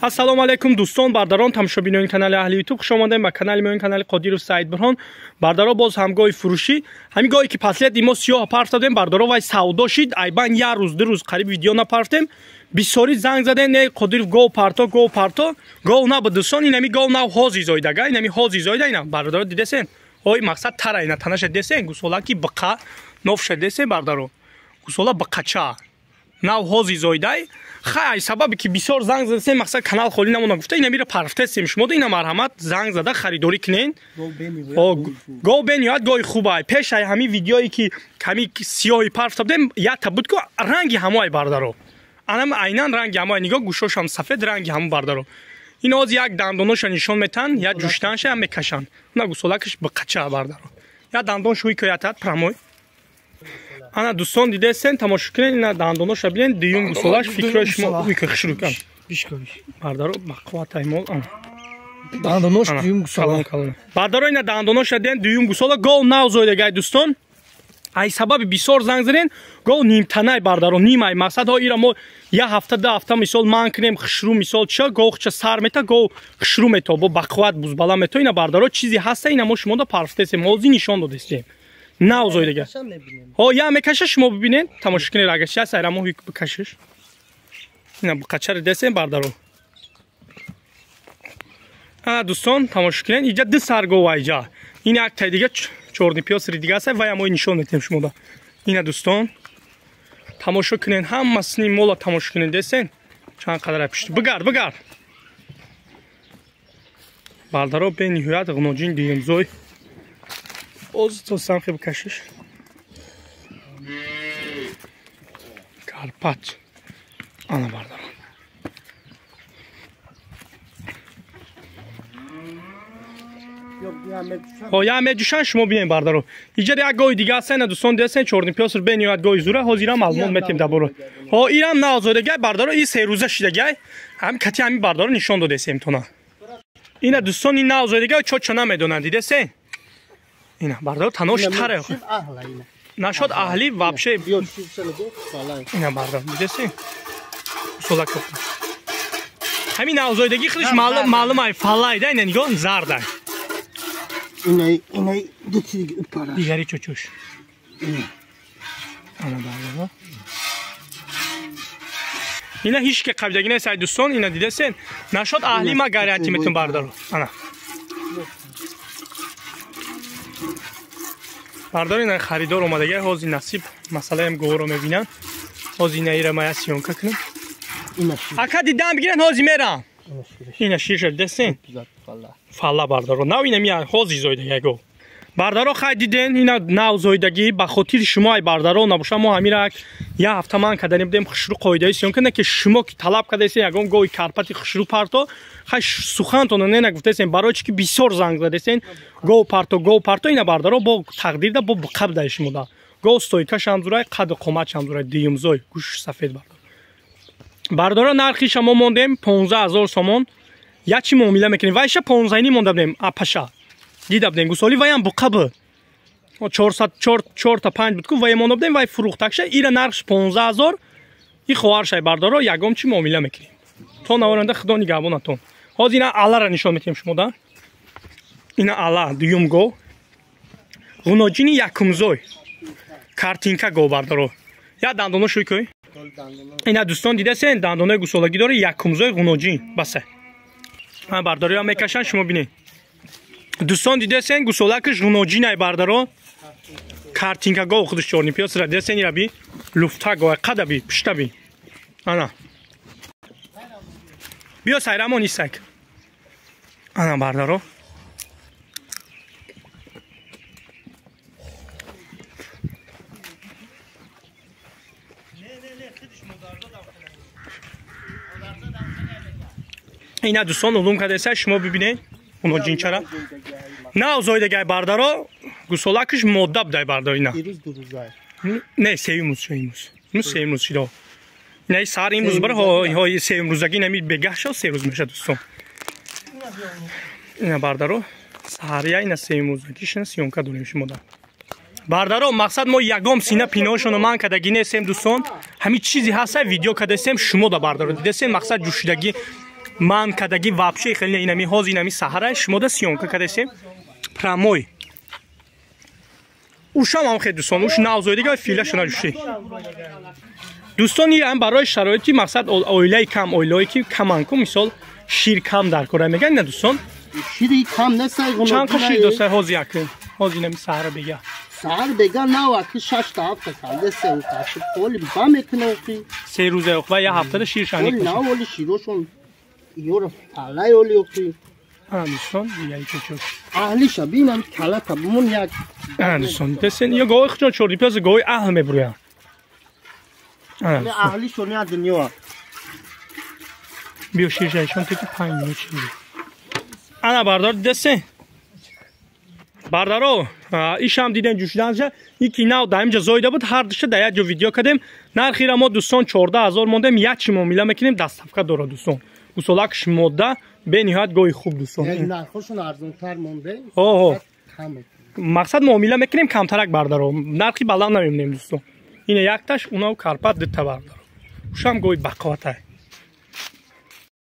Ассалому алайкум дӯстон, бардарон, тамошобинони канали Аҳли Ютуб, хуш омадем ба канали мо, канали Қодиров Саид Бурҳон. Бардаро боз ҳамгоҳи фурӯшӣ, ҳамин гоҳе ки паслияти мо сиёҳ партодем, бардаро вай савдо шид, айбан як рӯз, ду рӯз қариб видео напартем. Бисёри занг задем, не Қодиров гов парто, гов парто, гов набуд дӯстон, инами гов нав ҳози зоидага, инами ҳози зоида ина бардаро дидесен. Ой мақсад тара ина танаша десен, гусолаки биқа нофша десен бардаро. Гусола биқача. Нав ҳози зоидай. Хай сабаби ки бисёр занг задасем, мақсад канал холӣ намона гуфта, ина мира парфтесем шумо ина марҳамат занг зада харидорӣ кунен. Гов бениҳоят гоҳи хубай. Пешай ҳамин видеое ки ҳамин сиёҳи парфта будем, якта буд ку ранги ҳамоай бардаро. Анам айнан ранги ҳамоай, нигоҳ гӯшошам сафед ранги ҳамо бардаро. Ин оз як дандоноша нишон метан, як ҷуштанша ям мекашанд. На гусолакаш биқача бардаро. Як дандон шӯи кӯятад прамой. Ана дӯстон дидесен, тамошо кунед, ина дандоноша бинед, дуюм гусолаш фикрои шумо уй ки хушрӯ кан. Бардаро ба қувватай мол ана. Дандонош дуюм гусола. Бардаро ина дандоноша диден, дуюм гусола гов нав зоидагай дӯстон. Ай сабаби бисёр занг заден, гов нимтанай бардаро, нимай мақсад ҳо ира мо як ҳафта, ду ҳафта мисол ман кунем хушрӯ мисол ча гов хча сар мета, гов хушрӯ мето, бо бақувват бузбала мето, ина бардаро чизи ҳаста, ина мо шумо да парфтесем, ҳозир нишон додестем. Нав зоидага. Ҳо я мекаша шумо бибинед, тамошо кунед агар я сайрамо ҳуй бикашиш. Ина бақачари десем бардаро. Ана дӯстон тамошо кунед, иҷа ду сар гов иҷа. Ин як тай дига чорни пиёсри дига аст, вай мо нишон метем шумо да. Ина дӯстон тамошо кунед, ҳамасини мола тамошо кунед десен. Чанд қадар пишт. Бигард, бигард. Бардаро бениҳоят ғуноҷин дуюмзой. Оз то самхи бикашиш. Карпат. Ана бардаро. Ҳо я меҷӯшан шумо бинед бардаро. Иҷа як гоҳи дига аст, ина дӯстон дидесен, чорни пиёср бениҳоят гоҳи зура, ҳозирам маълумот метем дар боро. Ҳо ирам наозодагай бардаро, и серӯза шидагай. Ҳам кати ҳамин бардаро нишон додесем тона. Ина дӯстон ин наозодагай чо-чо намедонанд, дидесен? Ина бардаро танош таре. Нашод аҳли вообще. Ина бардаро дидесен? Усола кӯ. Ҳамин наозодагӣ худаш маълум ай фалай да, ина нигоҳ зардай. Ина дути упара. Дигари чочош. Ана бардаро. Ина ҳеч ки қабидагӣ нест ай дӯстон, ина дидесен? Нашод аҳли ма гарантӣ метун бардаро. Ана. Бардаро ина харидор омадагай, ҳозир насиб масъалаям говоро мебинанд. Ҳозир ина ира мая съёмка кунам. Ака дидам бигирен, ҳозир мерам. Ина ширша дидесен? Фалла бардаро. Нав ина мия ҳозир зоидагай гов. Бардаро хай диден, ина нав зоидагӣ ба хотири шумо ай бардаро набоша мо ҳамира як ҳафта ман кардани будем хушрӯ қоидаи съёмка, не ки шумо ки талаб кардесен ягон гови карпати хушрӯ парто, хай сухантона не нагуфтесен, барои чи ки бисёр занг задесен, гов парто, гов парто, ина бардаро бо тақдирда бо қабдаи шумо да. Гов стойкашам зурай, қаду қоматшам зурай, дуюмзой, гӯш сафед бардаро. Бардаро нархиша мо мондем 15 000 сомон. Як чи муомила мекунем? Вайша 15 монда будем, апаша. Дида будем, гусоли ваям буқа буд. 4 та 5 буд ку вай монда будем, вай фурӯхтакша, ира нархш 15 000. И хоҳаршай бардаро, ягон чи муомила мекунем. То наворанда худо нигаҳбонатон. Ҳозир ина аллара нишон метем шумо да. Ина алла дуюм гов. Ғуноҷини якумзой. Картинка гов бардаро. Я дандоно шӯй кӯй. Ина дӯстон дидасен, дандонои гусолагӣ дора, якумзой ғуноҷин. Басе. Ҳа бардаро я мекашан шумо бинед. Дӯстон дидесен, гусолакаш ғуноҷинай бардаро. Картинка гов худаш чорни пиёсра дидесен, ира би луфта гов қада би пушта би. Ана. Биё сайрамон исак. Ана бардаро. Ина дӯстон улум кардеса шумо бибинед ғуноҷинчара. Нав зоидагай бардаро, гусолакаш модда будай бардаро ина. Не, сеюм рӯз шо имрӯз. Имрӯз сеюм рӯз шидо. Ина сар имрӯз бар ҳо сеюм рӯзагӣ нами бегаҳ шо се рӯз меша дӯстон. Ина бардаро, саҳария ина сеюм рӯзагӣ шина съёмка дорем шумо да. Бардаро мақсад мо ягом сина пиношоно ман кардагӣ нестем дӯстон. Ҳамин чизи ҳаста видео кардесем шумо да бардаро. Дидесем мақсад ҷӯшидагӣ Ман кадаги вообще хеле инами ҳоз инами саҳара шумода съёмка кадесем. Прямой. Ушам ҳам хел, дӯстон, уш навзоидага филаша наҷуши. Дӯстон, ам барои шароити мақсад оилаи кам, оилаое ки каман ку, мисол, шир кам дар кора меган, на, дӯстон? Шири кам несай. Чанд қа шир доста ҳоз як ҳоз инами саҳара бега? Саҳар бега нав аки 6 та 7 та калде се укаши оли ба мекуна охи. 3 рӯза ва як ҳафтада ширшани. Оли нав оли широшон ёро палай оли охи. Дӯстон, дигари чочош. Аҳлиша бинам, калата бумон як. Дӯстон, десен ё гоҳи хучон чорди пиёз гоҳи аҳл мебурӯянд. Аҳлишон я дунё. Биё, ширшаишон теки 5 минут шири. Ана, бардор, десен, бардаро, ишам дидем ҷӯшиданша, ики нав дар инҷа зоида буд, ҳар душа дар як ҷо видео кардем. Нархира мо, дӯстон, 14 000 мондем, як чи муомила мекунем, доставка дорад, дӯстон. Гусолакш мода бениҳоят гоҳи хуб, дӯстон. Мақсад муомила мекунем камтарак, бардаро, нархи баланд намемонем, дӯстон. Ина якташ, унав карпат дута, бардаро, ушам гоҳи бақоватай.